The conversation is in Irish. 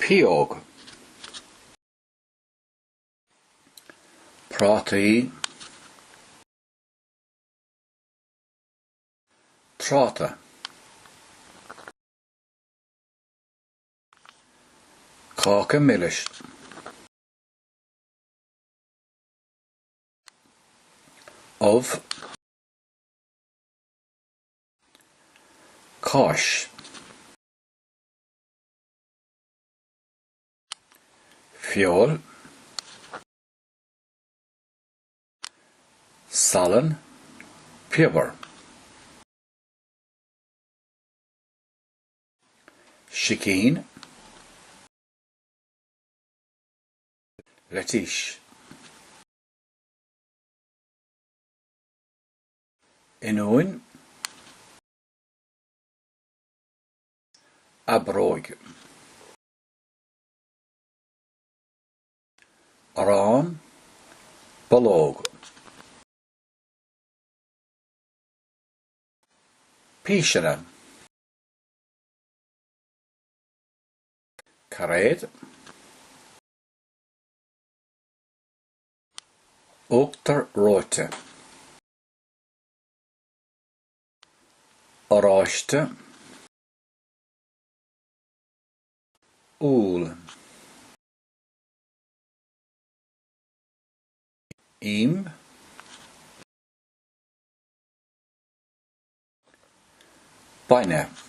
Pióg. Prátaí. Tráta. Cáca milis. Ubh. Cáis. Feoil. Salann. Piobar. Sicín. Leitís. Oinniúin. Aibreog. Arán. Bulóg. Píseanna. Cairéad. Uachtar reoite. Oráiste. Úll. Im. Bainne.